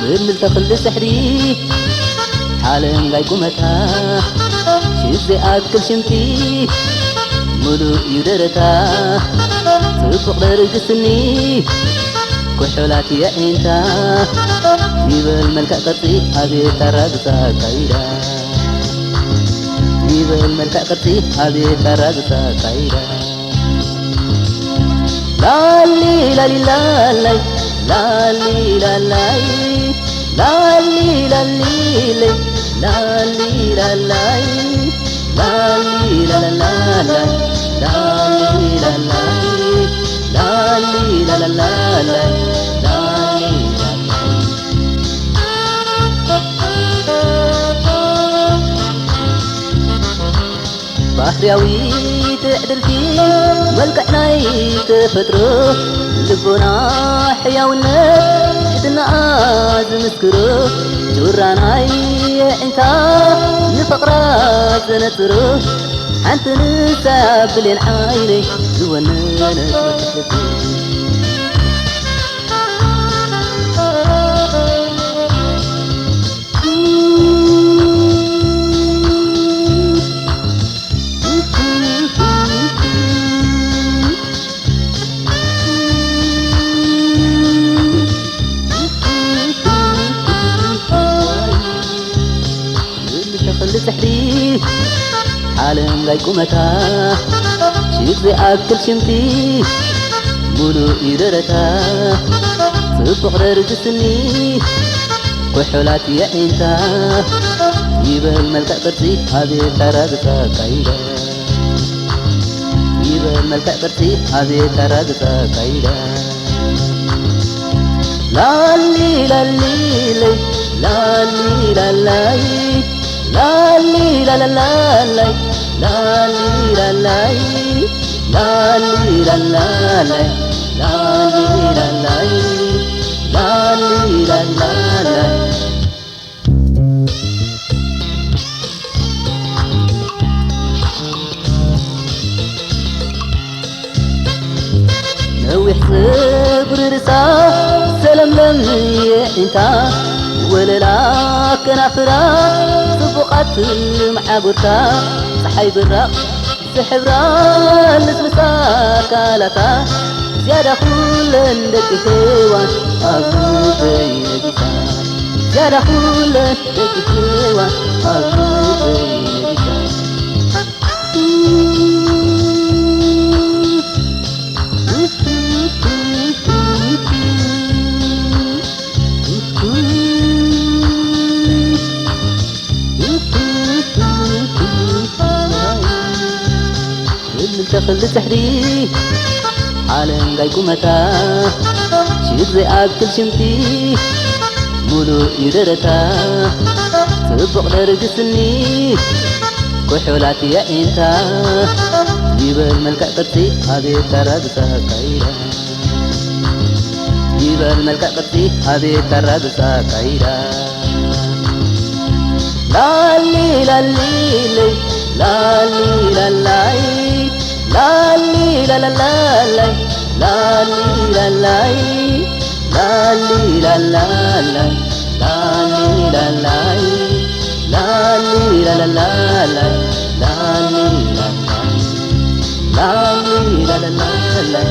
ምልምል ተኽሊ ስሕሪ ሓለንጋይ ቁመታ ሽፍ ዘይኣክል ሽንቲ ሙሉእ እዩ ደረታ ጽቡቕ ደርጊ ስኒ ኩሕላት የዒንታ ይበል መልክዕ ቅርጺ ኣቤት ኣራግጻ ኣካይዳ ይበል መልክዕ ቅርጺ ኣቤት ኣራግጻ ኣካይዳ ላሊ ላሊ ላላይ ላሊ ላላይ ላሊ ላሊ ለይ ላሊ ላላይ ላሊ ላላላላይ ላሊ ላላይ ላሊ ላላላላይ ላሊ ላላይ ባህርያዊ ትዕድልቲ መልክዕ ናይ ተፈጥሮ ልቦና ሕያውነት ትሕትናኣ ዝምስክሮ ጩራ ናይ የዒንታ ንፍቕራ ዘነጽሮ ሓንቲ ንሳ ብሌን ዓይነይ ዝወነነት ወትሕቲ ተኽሊ ስሕሪ ሓለንጋይ ቁመታ ሽግ ዘይኣክል ሽንቲ ሙሉእ እዩ ደረታ ጽቡቕ ደርጊ ስኒ ኩሕላት የዒንታ ይበል መልክዕ ቅርጺ ኣቤት ኣራግጻ ኣካይዳ ይበል መልክዕ ቅርጺ ኣቤት ኣራግጻ ኣካይዳ ላሊ ላሊ ለይ ላሊ ላላይ ላሊ ላላላይ ላሊ ላላይ ላሊ ላላላይ ላሊ ላላይ ላሊ ላላላይ ነዊሕ ጸጉሪ ርእሳ ሰለምለም የዒንታ ወለላ ከናፍራ ጽቡቓት መዓጉርታ ጸሓይ ብራቕ ዝሕብራ ልስልሳ ኣካላታ ዝያዳ ኩለን ደቂ ሄዋን ኣብ ልበይ ነጊሳ ዝያዳ ኩለን ደቂ ሄዋን ኣብ ልበይ ነጊሳ እልል ተኽሊ ስሕሪ ሓለንጋይ ቁመታ ሽግ ዘይኣክል ሽንቲ ሙሉእ እዩ ደረታ ጽቡቕ ደርጊ ስኒ ኩሕላት የዒንታ ይበል መልክዕ ቅርጺ ኣቤት ኣራግጻ ኣካይዳ ይበል መልክዕ ቅርጺ ኣቤት ኣራግጻ ኣካይዳ ላሊ ላሊ ለይ ላሊ ላላይ ላሊ ላላላላይ ላሊ ላላይ ላሊ ላላላይ ላሊ ላላይ ላሊ ላላላላይ ላሊ ላላይ ላሊ ላላላላይ